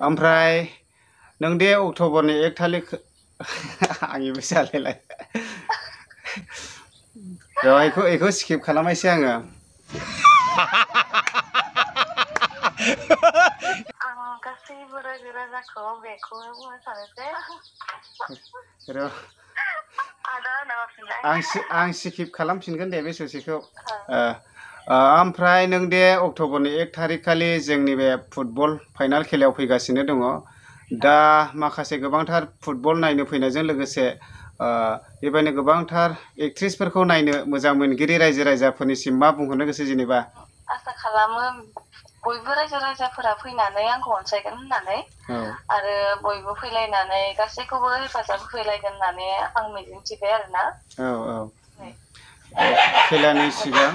ओमफ्राय नों दे अक्ट'बरनि 1 थारिख आंनिबो जालायलाय बेखौ स्किप खालामनायसै आङो आं गासैबो रायजो राजाखौ बेखौनो बुंनो सानो जे आं स्किप खालामफिनगोन दे बे ससेखौ ओमफ्राय नों दे अक्ट'बरनि 1 थारिख खालि जोंनि बे फुटबल फाइनाल खेलायाव फैगासिनो दङ दा माखासे गोबांथार फुटबल नायनो फैनायजों लोगोसे बेबायदिनो गोबांथार एक्ट्रिसफोरखौ नायनो मोजां मोनगिरि रायजो राजाफोरनिसिम मा बुंहरनो गोसो जेनेबा आसा खालामो बयबो रायजो राजाफोरा फैनानै आंखौ अनसायगोन होननानै आरो बयबो फैलायनानै गासैखौबो हेफाजाब होफैलायगोन होननानै आं मिजिंथिबाय आरोना खेलानि सिगां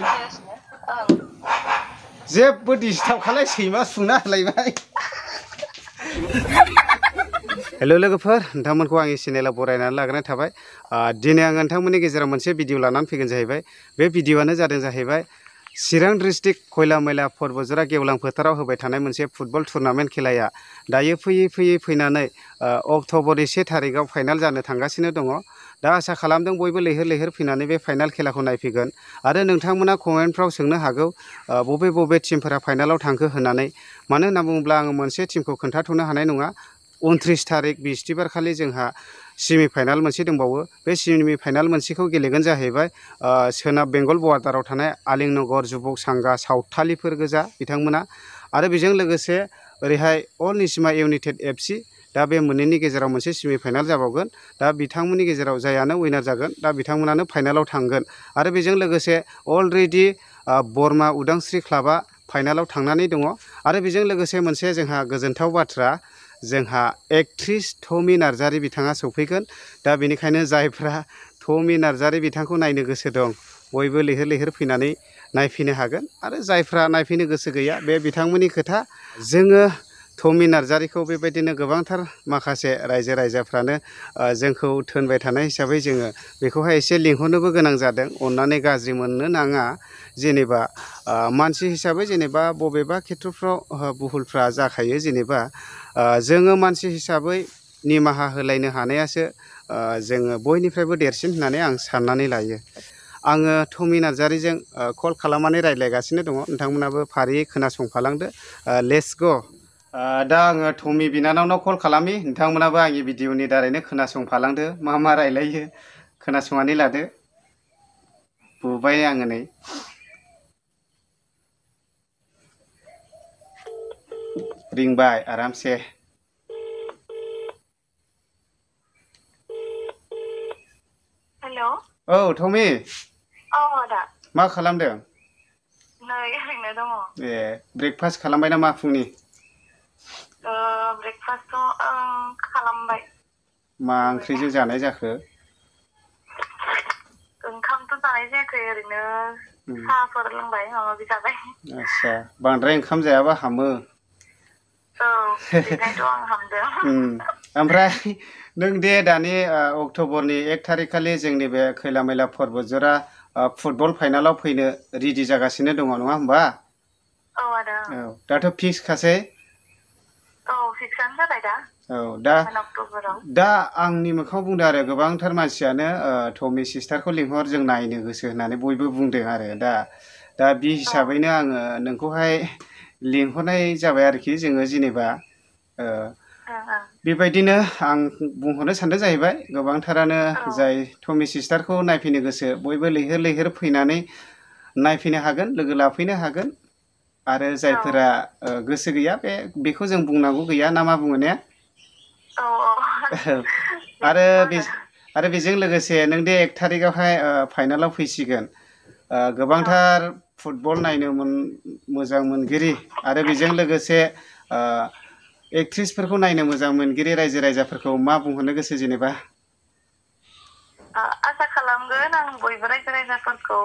जेबो डिस्टार्ब खालाय सैमा सुंना होलायबाय हेल' लोगोफोर नोंथांमोनखौ आंनि चेनेलाव बरायनानै लाग्रोनाय थाबाय दिनै आं नोंथांमोननि गेजेराव मोनसे भिडिअ लानानै फैगोन जाहैबाय बे भिडिअआनो जाहैबाय चिरां डिस्ट्रिक्ट खयला मैला परबतजरा गेवलां फोथाराव होबाय थानाय मोनसे फुटबल टुर्नामेन्ट खेलाया दायो फैनानै अक्ट'बरनि 1 थारिखआव फाइनाल जानो थांगासिनो दङ दा आसा खालामदों बयबो लैहोर लैहोर फैनानै बे फाइनाल खेलाखौ नायफैगोन आरो नोंथांमोना कमेन्टफ्राव सोंनो हागौ बबे टिमफोरा फाइनालाव थांखो होननानै मानो होनना बुङोब्ला आङो मोनसे टिमखौ खोन्थाथ'नो हानाय नङा 29 थारिख बिस्थिबार खालि जोंहा सेमि फाइनाल मोनसे दंबावो बे सेमि फाइनाल मोनसेखौ गेलेगोन जाहैबाय सोनाब बेंगल बर्डाराव थानाय आलिंनगर जुबक सांगा सावथालिफोर गोजा बिथांमोना आरो बेजों लोगोसे ओरैहाय अल निसिमा इउनाइटेड FC दा बे मोननैनि गेजेराव मोनसे सेमि फाइनाल जाबावगोन दा बिथांमोननि गेजेराव जायानो उइनार जागोन दा बिथांमोनानो फाइनालाव थांगोन आरो बेजों लोगोसे अलरेडि बरमा उदांस्रि क्लाबा फाइनालाव थांनानै दङ आरो बेजों लोगोसे मोनसे जोंहा गोजोनथाव बाथ्रा जोंहा एक्ट्रिस थमि नार्जारि बिथाङा सौफैगोन दा बेनिखायनो जायफ्रा थमि नार्जारि बिथांखौ नायनो गोसो दं बयबो लैहोर लैहोर फैनानै नायफैनो हागोन आरो जायफ्रा नायफैनो गोसो गैया बे बिथांमोननि खोथा जोङो थमि नार्जारिखौ बेबायदिनो गोबांथार माखासे रायजो राजाफ्रानो जोंखौ थोनबाय थानाय हिसाबै जोङो बेखौहाय एसे लिंहरनोबो गोनां जादों अननानै गाज्रि मोननो नाङा जेनेबा मानसि हिसाबै जेनेबा बबेबा खेथ्रफ्राव भुलफ्रा जाखायो जेनेबा जोङो मानसि हिसाबै निमाहा होलायनो हानायासो जोङो बयनिफ्रायबो देरसिन होननानै आं साननानै लायो आङो थमि नार्जारिजों कल खालामनानै रायज्लायगासिनो दङ नोंथांमोनाबो फारियै खोनासंफालांदो लेट्स ग' दा आङो थमि बिनानावनाव कल खालामि नोंथांमोनाबो आंनि भिडिअनि दारैनो खोनासंफालांदो मा रायलायो खोनासंनानै लादो बुबाय आङो नै रिंबाय आरामसे हेल' औ थमि आदा मा खालामदों नै ओरैनो दङ ए ब्रेकफास्ट खालामबाय नामा फुंनि ब्रेकफास्टखौ आं खालामबाय मा ओंख्रिजों जानाय जाखो ओंखामथ' जानाय जायाखै ओरैनो साहाफोर लोंबाय माबा माबि जाबाय आच्छा बांद्राय ओंखाम जायाबा हामो बेखायनोथ' आं हामदों ओमफ्राय नों दे दानि अक्ट'बरनि 1 थारिख खालि जोंनि बे खैला मैला परबतजरा फुटबल फाइनालाव फैनो रेडि जागासिनो दङ नङा होमबा आदा दाथ' फिक्स खासै फिक्सानो जाबाय दा आंनि मोखाङाव बुंदों आरो गोबांथार मानसियानो थमि सिस्टारखौ लिंहर जों नायनो गोसो होननानै बयबो बुंदों आरो दा बे हिसाबैनो आङो नोंखौहाय लिंहरनाय जाबाय आरोखि जोङो जेनेबा बेबायदिनो आं बुंहरनो सानदों जाहैबाय गोबांथारानो जाय थमि सिस्टारखौ नायफैनो गोसो बयबो लैहोर लैहोर फैनानै नायफैनो हागोन लोगो लाफैनो हागोन आरो जायफोरा गोसो गैया बेखौ जों बुंनांगौ गैया ना मा बुङो ने आरो बेजों लोगोसे नों दे 1 थारिखआवहाय फाइनालाव फैसिगोन गोबांथार फुटबल नायनो मोजां मोनगिरि आरो बेजों लोगोसे एक्ट्रिसफोरखौ नायनो मोजां मोनगिरि रायजो राजाफोरखौ मा बुंहरनो गोसो जेनेबा आसा खालामगोन आं बयबो रायजो राजाफोरखौ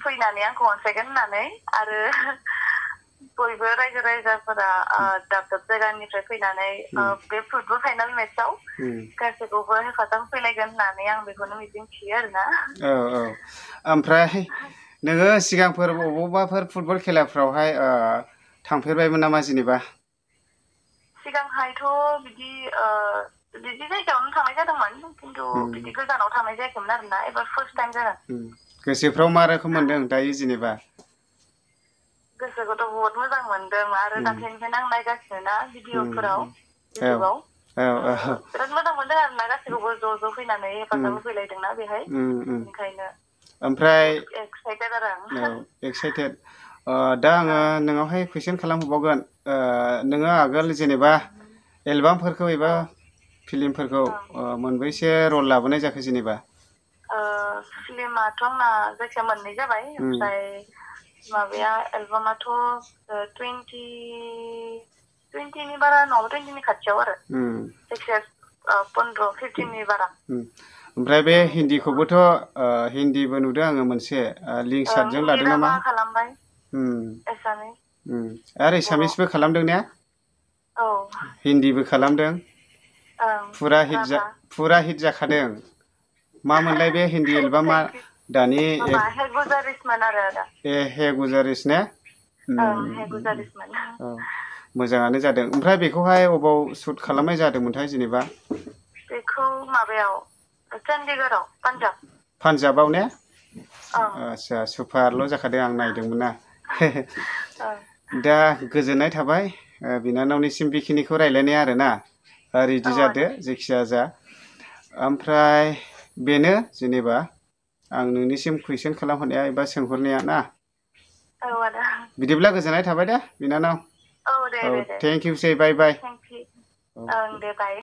फैनानै आंखौ अनसायगोन होननानै आरो बयबो रायजो राजाफोरा दाब दाब जायगानिफ्राय फैनानै बे फुटबल फाइनाल मेटचाव गासैखौबो हेफाजाब होफैलायगोन होननानै आं बेखौनो मिजिंथियो आरोना ओमफ्राय नोङो सिगांफोर बबावबाफोर फुटबल खेलाफ्रावहाय थांफेरबायमोन नामा जेनेबा सिगांहायथ' बिदि जायगायावनो थांनाय जादोंमोन खिन्थु बिदि गोजानाव थांनाय जायाखैमोन आरोना एबार फार्स्ट टाइम जागोन। गोसोफ्राव मा रोखोम मोनदों दायो जेनेबा? गोसोखौथ' बहुत मोजां मोनदों आरो दाख्लैनिफ्रायनो आं नायगासिनो ना भिडिअफोराव इउटुबाव बिराद मोजां मोनदों आरोना गासैखौबो ज' फैनानै हेफाजाब होफैलायदोंना बेहाय ओंखायनो ओमफ्राय एक्साइटेड आरो आं। एक्साइटेड। दा आङो नोंनावहाय कुइसन खालामहरबावगोन। नोङो आगोल जेनेबा एलबामफोरखौ एबा फिल्मफोरखौ मोनबैसे रल लाबोनाय जाखो जेनेबा? फिल्माथ' आंना जायखिया मोननै जाबाय ओमफ्राय माबाया एलबामाथ' 20नि बारा नङाबा 20नि खाथियाव आरो जायखिया 15-15नि बारा। ओमफ्राय बे हिन्दीखौबोथ' हिन्दीबो नुदों आङो मोनसे लिंसारजों लादों नामा? खालामबाय एसामिस आरो एसामिसबो खालामदों ने? औ हिन्दीबो खालामदों फुरा हिट जाखादों। मा मोनलाय बे हिन्दी एलबामा दानि हे गुजारिसमोन आरो आदा। हे गुजारिस ने? हे गुजारिसमोन। मोजाङानो जादों। ओमफ्राय बेखौहाय अबाव शुट खालामनाय जादोंमोनथाय जेनेबा? बेखौ माबायाव चन्डीगढ़आव पान्जाब। पान्जाबाव ने? आदसा सुपारल' जाखादों आं नायदोंमोन ना। दा गोजोननाय थाबाय बिनानावनिसिम बेखिनिखौ रायलायनाया आरोना। रेडि जादो जेखिजाया जा। ओमफ्राय बेनो जेनेबा आं नोंनिसिम कुइसन खालामहरनाया एबा सोंहरनाया ना। बिदिब्ला गोजोननाय थाबाय दे बिनानाव। दे थेंक इउ सै बाय बाय। दे बाय।